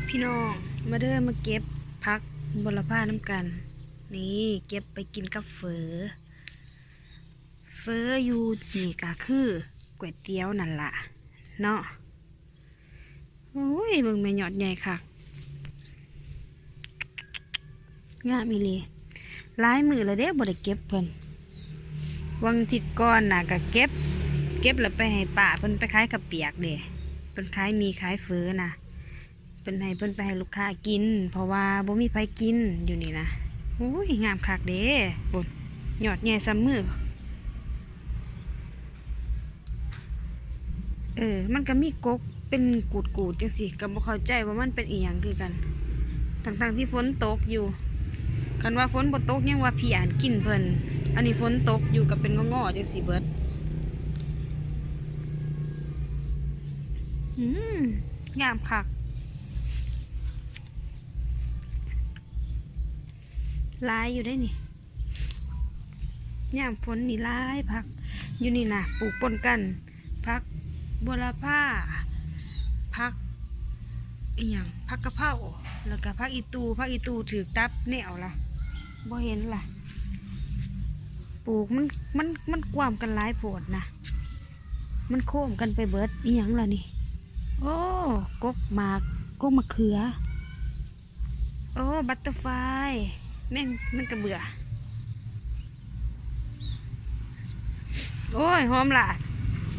ພີ່ນ້ອງ ມາເດີ ມາເກັບຜັກບົວລະພານຳກັນ. ນີ້ ເກັບໄປກິນກັບເຝີ. ເຝີຢູ່ນີ້ກະຄືກ໋ວຍຕຽວນັ້ນລະເນາະ. ໂອ້ຍ ເບິ່ງແມ່ ຍອດໃຫຍ່ຄັກ ງາມອີ່ຫຼີ. ຫຼາຍມື້ແລ້ວເດ້ ບໍ່ໄດ້ເກັບເພິ່ນ. ຫວ່າງອາທິດກ່ອນນະກະເກັບ ເກັບແລ້ວໄປໃຫ້ປ້າເພິ່ນໄປຂາຍເຂົ້າປຽກເດ້. ເພິ່ນຂາຍໝີ່ຂາຍເຝີນະ. ເພິ່ນໃຫ້ ເພິ່ນໄປໃຫ້ລູກຄ້າກິນ ເພາະວ່າບໍ່ມີໃຜກິນຢູ່ນີ້ນະ. ໂອ້ຍ ງາມຄັກເດ້ ພຸ້ນ ຍອດໃຫຍ່ສ່ຳມື. ເອີ ມັນກະມີກົກເປັນກູດໆ ຈັ່ງຊີ້ ກະບໍ່ເຂົ້າໃຈວ່າມັນເປັນອີ່ຫຍັງຄືກັນ ທັງໆທີ່ຝົນຕົກຢູ່. ຄັນວ່າຝົນບໍ່ຕົກຍັງວ່າເພຍຫັ້ນກິນເພິ່ນ, ອັນນີ້ຝົນຕົກຢູ່ກະເປັນງໍໆ ຈັ່ງຊີ້ເບິດ. ອືມ ງາມຄັກ ຫຼາຍຢູ່ເດ້ນີ້. ຍາມຝົນນີ້ຫຼາຍຜັກຢູ່ນີ້ນະ ປູກປົນກັນ ຜັກບົວລະພາ ຜັກອີ່ຫຍັງ ຜັກກະເພົາ ແລ້ວກະຜັກອີ່ຕູ່. ຜັກອີ່ຕູ່ຖືກຕັດແນວລະ ບໍ່ເຫັນລະ. ປູກມັນ ມັນ ມັນກວມກັນຫຼາຍໂພດນະ ມັນໂຄມກັນໄປເບິດ. ອີ່ຫຍັງລະນີ້? ໂອ້ ກົກໝາກ ກົກມະເຂືອ. ໂອ້ ບັດເຕີຟາຍ ແມງ ແມງກະເບືອ. ໂອ້ຍ ຫອມລາບ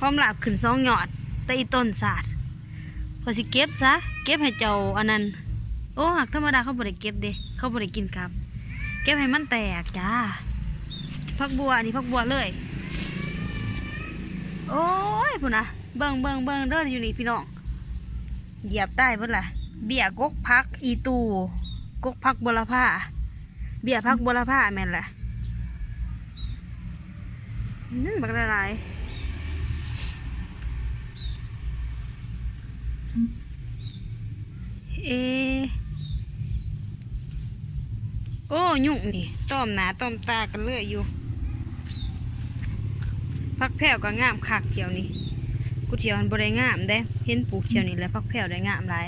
ຫອມລາບຂຶ້ນສອງຍອດ ແຕ່ອີ່ຕົ້ນສາດ. ຂ້ອຍຊິເກັບຊະ ເກັບໃຫ້ເຈົ້າອັນນັ້ນ. ໂອ້ ຫາກທຳມະດາເຂົາບໍ່ໄດ້ເກັບເດ້ ເຂົາບໍ່ໄດ້ກິນກັບ ເກັບໃຫ້ມັນແຕກຈ້າ. ຜັກບົວ ອັນນີ້ຜັກບົວເລີຍ. ໂອ້ຍ ພຸ້ນນະ ເບິ່ງ ເບິ່ງ ເບິ່ງເດີ ຢູ່ນີ້ພີ່ນ້ອງ ຢຽບຕາຍເບິດລະ. ເບ້ຍກົກຜັກອີ່ຕູ່ ກົກຜັກບົວລະພາ ເບ້ຍຜັກບົວລະພາແມ່ນລະ. ອືມ ບັກຫຼາຍໆ. ເອ ໂອ້ ຍຸງນີ້ ຕ້ອມໜ້າຕ້ອມຕາກັນເລີຍຢູ່. ຜັກແພວກະງາມຄັກທ່ຽວນີ້ ກູທ່ຽວຫັ້ນບໍ່ໄດ້ງາມເດ້ ເຫັນປູກທ່ຽວນີ້ແຫຼະ ຜັກແພວໄດ້ງາມຫຼາຍ.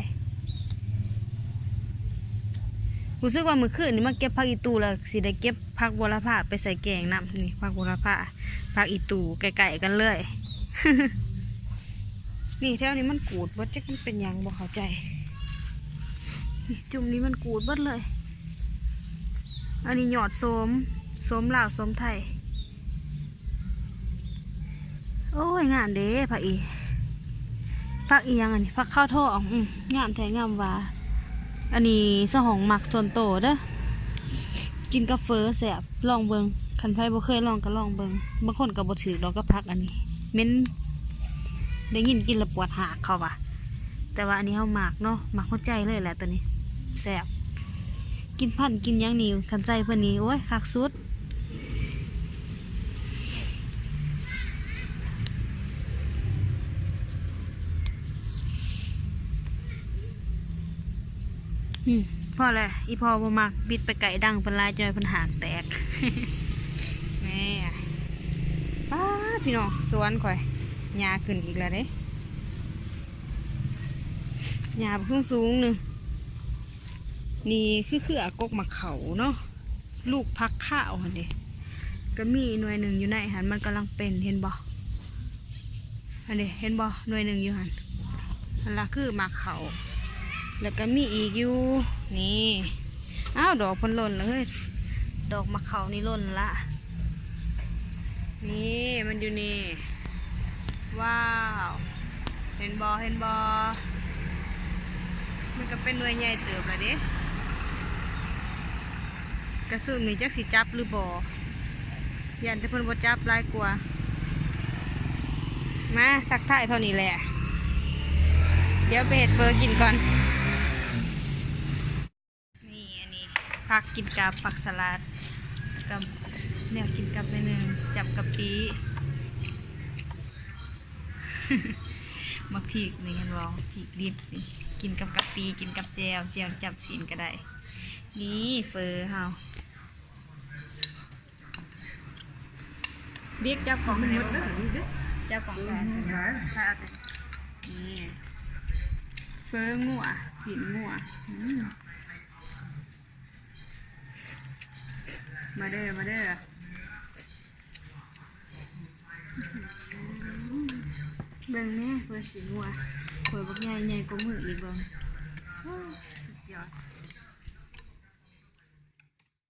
ຮູ້ສຶກວ່າມື້ຄືນນີ້ມາເກັບຜັກອີ່ຕູ່ ແລ້ວຊິໄດ້ເກັບຜັກບົວລະພາໄປໃສ່ແກງນຳ. ນີ້ ຜັກບົວລະພາ ຜັກອີ່ຕູ່ ໃກ້ໆກັນເລີຍ. ນີ້ ແຖວນີ້ມັນກູດເບິດ ຈັກມັນເປັນຫຍັງບໍ່ເຂົ້າໃຈ. ນີ້ ຈຸ່ມນີ້ມັນກູດເບິດເລີຍ. ອັນນີ້ຍອດໂສມ ໂສມລາວໂສມໄທ. ໂອ້ຍ ງາມເດ້ ຜັກອີ ຜັກອີ່ຫຍັງອັນນີ້ ຜັກຂາວທອງ. ອືມ ງາມແທ້ງາມວ່າ. ອັນນີ້ສາວຫອງມັກສ່ວນໂຕເດີ ກິນກັບເຝີແຊບ. ລອງເບິ່ງ ຄັນໃຜບໍ່ເຄີຍລອງກະລອງເບິ່ງ. ບາງຄົນກະບໍ່ຖືກດອກກັບຜັກອັນນີ້ ເໝັນ ໄດ້ຍິນກິນແລ້ວປວດຮາກເຂົາວ່າ. ແຕ່ວ່າອັນນີ້ເຮົາມັກເນາະ ມັກຫົວໃຈເລີຍແຫຼະໂຕນີ້ ແຊບ. ກິນພັນກິນຫຍັງນີ້ ຄັນໃສ່ເພິ່ນນີ້ ໂອ້ຍ ຄັກສຸດ. ອືມ ພໍແຫຼະ ອີ່ພໍ່ບໍ່ມັກ ບິດໄປໃກ້ດັງເພິ່ນຫຼາຍ ຈະໜ້ອຍເພິ່ນຫາກແຕກ. ແມ່ ປ້າ ພີ່ນ້ອງ ສວນຂ້ອຍ ຫຍ້າຂຶ້ນອີກແລ້ວເດ້ ຫຍ້າບັກສູງໆ ໜຶ່ງ. ນີ້ຄືເຄືອກົກໝາກເຂົ້າເນາະ ລູກຜັກຂາວຫັ້ນເດ ກະມີໜ່ວຍໜຶ່ງຢູ່ໃນຫັ້ນ ມັນກຳລັງເປັນ ເຫັນບໍ່? ຫັ້ນເດ ເຫັນບໍ່? ໜ່ວຍໜຶ່ງຢູ່ຫັ້ນ ຫັ້ນລະຄືໝາກເຂົ້າ. ແລ້ວກະມີອີກຢູ່ ນີ້ ອ້າວ ດອກເພິ່ນຫຼົ່ນລະເຮີ້ຍ ດອກໝາກເຂົ້ານີ້ຫຼົ່ນລະ. ນີ້ ມັນຢູ່ນີ້ ວ້າວ ເຫັນບໍ່ ເຫັນບໍ່? ມັນກະເປັນໜ່ວຍໃຫຍ່ເຕີບລະເດ້. ກະຊຸມນີ້ຈັກຊິຈັບຫຼືບໍ່ ຢ້ານແຕ່ເພິ່ນບໍ່ຈັບຫຼາຍກວ່າ. ມາ ທັກທາຍເທົ່ານີ້ແຫຼະ ດຽວໄປເຮັດເຝີກິນກ່ອນ. ນີ້ ອັນນີ້ ຜັກກິນກັບ ຜັກສະຫຼັດ ກັບແນວກິນກັບໜ້ອຍໜຶ່ງ ຈ້ຳກະປິ. ໝາກພິກນີ້ ເຫັນບໍ່? ພິກດິບນີ້ ກິນກັບກະປິ ກິນກັບແຈ່ວ ແຈ່ວຈ້ຳຊີ້ນກະໄດ້. ນີ້ເຝີເຮົາ ບິກ ຈັບຂອງ ມັນໝົດແລ້ວນີ້ເດ້ ຈັບຂອງ ເອີ ຂາຍ ຂາຍເອົາແຕ່ ນີ້ ເຝີງົວ ຊີ້ນງົວ ອືມ ມາເດີ ມາເດີ ເບິ່ງແດ່ ເຝີຊີ້ນງົວ ເຝີບັກໃຫຍ່ ໃຫຍ່ກວ່າມື້ອີກ ເບິ່ງ ໂອ້ ສຸດຍອດ.